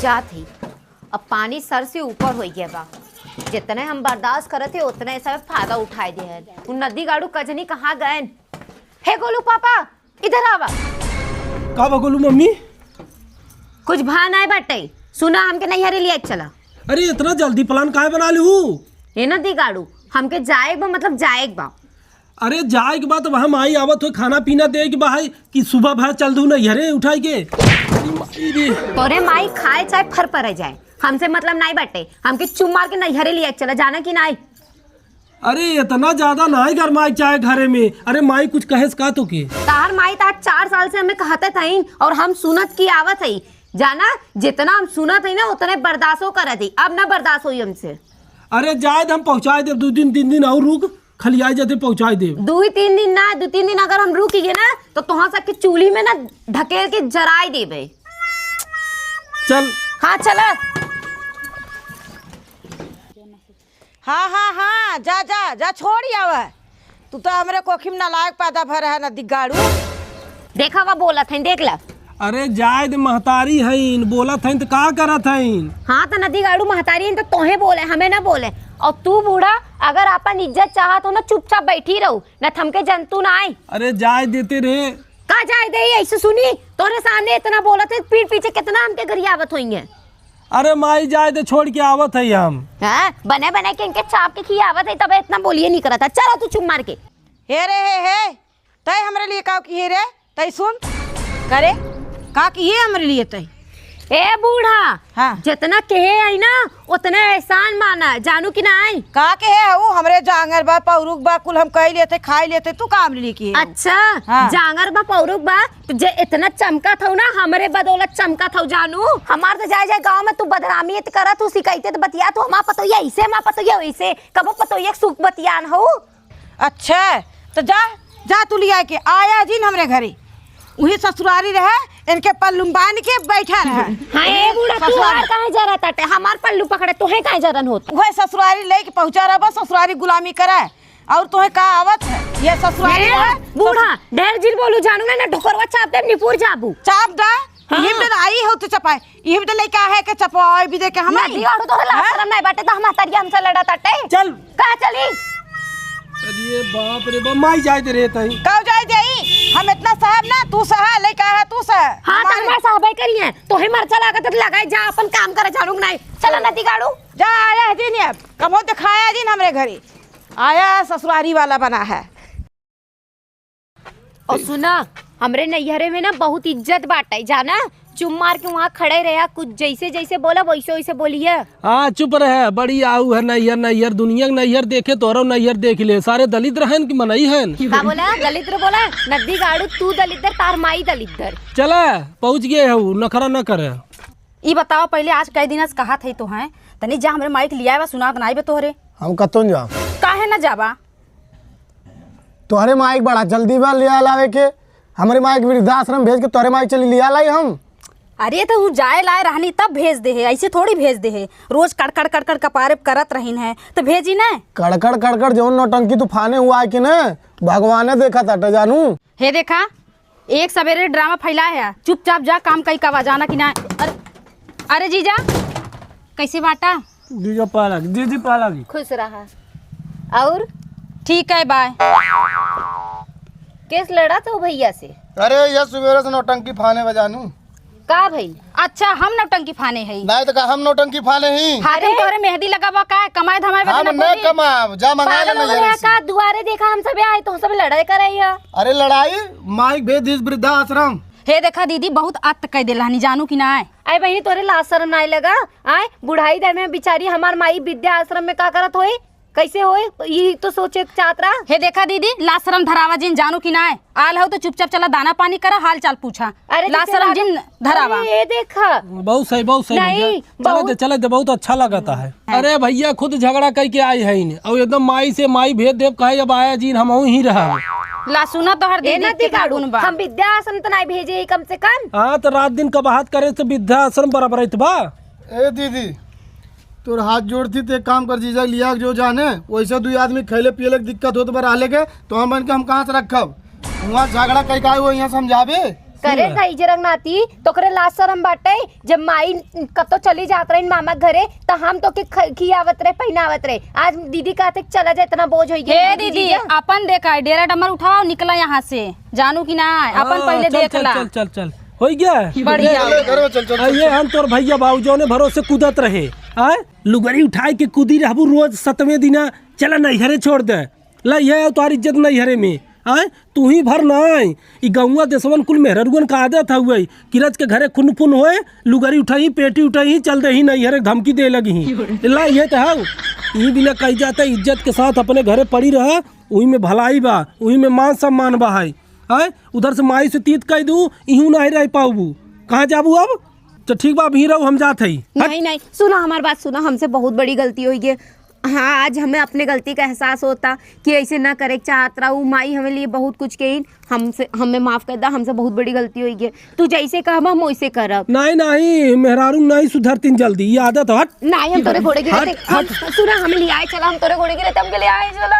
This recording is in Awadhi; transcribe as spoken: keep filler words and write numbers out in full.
जात ही। अब पानी सर से ऊपर होइ गया बा। जितने हम बर्दाश्त करत ही, उतने सब फायदा उठाए दे हैं। उ नदी गाड़ू कजनी कहाँ गएन? हे गोलू पापा, इधर आवा। का बा गोलू मम्मी? कुछ भा नाय बाटे। सुना, हमके नैहरे लिया चला। अरे, इतना जल्दी plan काहे बना लिहू? हे नदी गाड़ू, हमके जाए के बा, मतलब जाए के बा। अरे, जाए के बा त वहाँ माई आवत होइ, खाना पीना दे के बा है कि सुबह भर चल दू नैहरे उठाई के। अरे माई रे। तोरे माई खाए चाहे फर परे जाए, हमसे मतलब नाई बाटे। हमके चुप मार के नैहरे लिया चला, जाना कि नाई? अरे, इतना ज्यादा नाई गरमाए चाहे घरे में। अरे, माई कुछ कहेस का तोके? तार माई तार चार साल से हमें कहते थईन और हम सुनत की आवत हई। जाना, जितना हम सुनत हई ना, उतने बर्दाश्तो करत हई। अब ना बर्दाश्त होई हमसे। अरे, जाए दे, हम पहुँचाए देब। दू दिन, तीन दिन और रुक, खलियाए जाते पहुँचाए देब। दू ही तीन दिन ना, दू तीन दिन अगर हम रुक गए ना, तो तोहार सबके चूल्ही में ना ढकेल के जराए देबे। चल। हाँ, चला। हाँ, हाँ, हाँ, जा, जा, जा, छोड़ी आवा। तू तो हमरे कोखी में नालायक पैदा भर है, नदी गाड़ू। देखा, वा बोलत हईन, देख ला। अरे जाए दे, महतारी हईन, बोलत हईन त का करत हईन? हाँ, त नदी गाड़ू महतारी हईन त तोहे बोले, हमें ना बोले। और तू बूढ़ा, अगर आपन इज्जत चाहत हो ना, चुपचाप बैठी रहू, न त हमके जंतु ना आए। अरे जाए देते रे। का जाए दे, ऐसे सुनी, तोरे सामने इतना बोलत है, पीठ पीछे कितना हमके गरियावत होइहें। अरे माई, जाए दे, छोड़ के आवत है हम। हाँ, बने बने के इनके चाप के खियावत है, तबे इतना बोलिए नहीं करत है। चलो तू चुप मार के। हे रे, हे, हे, तय हमरे लिए का किहे रे? तय सुन, करे, का किहे हमरे लिए तय? ए बूढ़ा, हाँ। जितना कहे आई ना, उतने एहसान माना, जानू कि नाई? का कहे हऊ? हमरे जांगर बा, पौरुख बा, कुल हम कई लेते, खाई लेते, तू का हमरे लिए किहे हऊ? अच्छा, हाँ। जांगर बा, पौरुख बा, तो जे इतना चमका थऊ ना, हमरे बदौलत चमका थऊ, जानू। हमार तो जाए जाए गाँव में तू बदनामी त करत हऊ, शिकायते त बतियात हऊ, हमार पतोहिया ऐसे, हमार पतोहिया वैसे, कबो पतोहिया के सुख बतियान हऊ। अच्छा, तो जा, जा तू लिया के आया जिन हमरे घरे। उही ससुरारी रहे, इनके पल्लू में बांध के बैठा रहे। हाँ, ए बूढ़ा, तू ससुरारी। और काहे जरा ताटे? हमार पल्लू पकड़े, तोहे काहे जरन होत? उहे ससुरारी लेके पहुंचा रहा, ससुरारी गुलामी करे। और तोहे का आवत है? ये ससुरारी ए, रहे, बूढ़ा, ढेर जिन बोलू जानू ना, ना ढोकरवा चाप दे, निपुर जाबू। चाप दा, हाँ। इही में आई हो तो चपाए। इही बदे लइका है के चपवावे बिदे के हम ना आई? दिवाड़ू तोहरे लाज हाँ? शरम नहीं बाटे, त हम हतरिया हमसे लड़ा ताटे। चल। कहाँ चली? अरे बाप रे बाप, माई जाए दे रे तई। कब जाए जाई? हम इतना सहब ना, तू सहा, लइका है, तू सहा। हाँ, त हमारे हमार सहबे करिए। तोहे मरचा लागत है, लगाई जा, अपन काम करे, झाड़ू नहीं। चला नदी गाड़ू। जा, आया है दिन अब। कबो दिखाया दिन हमरे घरे। आया है ससुरारी वाला बना है। और सुना, हमरे नैहरे में ना बहुत इज्जत बाटे, जाना, चुप मार के वहाँ खड़े रहा, कुछ जैसे जैसे बोला वैसे वैसे बोलिए। हाँ, चुप रहे, बड़ी आऊ है नैहर, नैहर, दुनिया के नैहर देखे, तोरो नैहर देख ले, सारे दलित रहन कि मनई हन। का बोला? दलित रे बोला? नदी गाड़ू, तू दलित दर, तार माई दलित दर। चला, पहुँच गए हऊ, नखरा न करे। ई बताओ पहले, आज कई दिन से कहा थे तो हैं, तनी जा हमरे माई के लियावा, सुनात नाई बे तोहरे। हम कतों जाब? काहे न जाबा? तोहरे माई के बड़ा जल्दी बा लिया लावे के। हमरे माई के वृद्धाश्रम भेज के तोहरे माई के चली लिया लाई हम। अरे तो ऊ जाए लाए रहनी तब भेज दे है, ऐसे थोड़ी भेज दे है। रोज कड़कड़ कड़कड़ कपारे करत रहीन है तो भेजी ना। कड़कड़ कड़कड़ जौन नौटंकी तू फाने हुआ है कि ना, भगवाने देखा ताटे जानू। हे देखा, एक सबेरे ड्रामा फैलाए है, चुपचाप जा काम कई कवा जाना कि ना। अरे, अरे जीजा, कैसे बाटा? जीजा पालक, दीदी पालक। खुश रहा। और? ठीक है, बाय। केस लड़ा था भैया से? अरे, ये सुबेरे से नौटंकी फाने बजानू। का भइल? अच्छा, हम नौटंकी फाने हई? नहीं तो का हम नौटंकी फाने ही? हाथ में अरे! तोहरे मेहंदी लगावा का? कमाए धमाए बदे हम ना न बोली? कमाब, जा मंगा ले पागल हो नैहर गया से। का? दुआरे देखा हम सबे आए तो हम सबे लड़ाई करे हिया। अरे लड़ाई? माई के भेज दीस वृद्धाश्रम। हे देखा दीदी, बहुत अत कह देला हनी, जानू कि ना आए? अरे बहिनी, तोरे लाज शरम नाई लगा? आए, बुढ़ाई दे में बिचारी हमार माई वृद्धाश्रम में का करत होई? कैसे होए, ई तो सोचे के चाहत रहा। हे देखा दीदी, लाज शरम धरावा जिन, जानू कि नाय? आल हो तो चुपचाप चला, दाना पानी करा, हाल चाल पूछा। अरे लाज जैसे शरम लाज-, जिन धरावा। अरे ये देखा। बहुत सही, बहुत सही नहीं, भैया। चले बहुत दे, चले दे, बहुत अच्छा लगता है। हाँ। अरे भैया खुद झगड़ा करके आई है इन्हें, और एकदम माई से माई भेद देव कहे, अब आया जिन हम ही रहा। ला सुना तोहर ए दीदी ना के का दिखाड़ू, गुण बा। हम वृद्धाश्रम तो नहीं भेजे ही कम से कम। हाँ तो रात दिन कबहत करे तो वृद्धाश्रम बराबर है तो बा। ए दीदी, तोर हाथ जोड़ती, ते काम कर, जीजा लिया जो जाने, वैसे दुई आदमी खैले पियले के दिक्कत होत बा रहले के, तो हम बन के हम कहाँ से रखब? वहाँ झगड़ा कई का वो यहाँ समझावे, करे सुन। भाई जे रंगनाथी, तोकरे लाज शरम बाटे? जब माई कतो चली जात रही मामा घरे, त हम तोके ख-, खियावत रहे, पहिनावत रहे। आज दीदी कहते, "चला जा, इतना बोझ होई गया।" हे दीदी, जीजा। अपन देखा, डेरा डमर उठाओ, निकला यहाँ से, जानू कि ना, अपन हाँ, पहिले चल, देख चल, ला। चल, चल, चल, होई गया? बढ़िया। चल, घर में चल, चल, आ, चल, ये चल। हम तोर भैया बाबू जौने भरोसे कूदत रहे, आय, लुगरी उठाए के कूदी रहबू रोज सतवें दिना, चला नैहरे छोड़ दे। ला, ये तोहार इज्जत नैहरे में। आय, तू ही भर ना आय, ई गौवा देसवन कुल मेहररुअन का आदत हउए, किरच के घरे खुन फुन होए, लुगरी उठाई, पेटी उठाई, चल देही नैहरे, धमकी दे लगिही। ला, ये तो हउ, ई बिना कही जाता, इज्जत के साथ अपने घरे पड़ी रहा, उही में भलाई बा, उही में मान सम्मान बा है। आय, उधर से माई से तीत कह दू, इहू नहीं रह पाउबू। कहाँ जाबू अब? तो ठीक बा, अबही रहू, हम जात हई। हट। नहीं, नहीं, सुना हमार बात, सुना, हमसे बहुत बड़ी गलती होई गई। हाँ, आज हमें अपने गलती का एहसास होता कि ऐसे ना करे के चाहत रहा। उ माई हमें लिए बहुत कुछ कही, हमसे, हमें माफ कर दा, हमसे बहुत बड़ी गलती होई गई। तू जैसे कहबा हम वैसे करब। नहीं, नहीं, मेहरारू नहीं सुधरतीन जल्दी, ये आदत हट। नहीं, हम तोरे घोड़े गिरे हट, थे। हम, हट। सुना, हमें ले आए चला, हम तोरे घोड़े गिरे थे, हमके ले आए चला।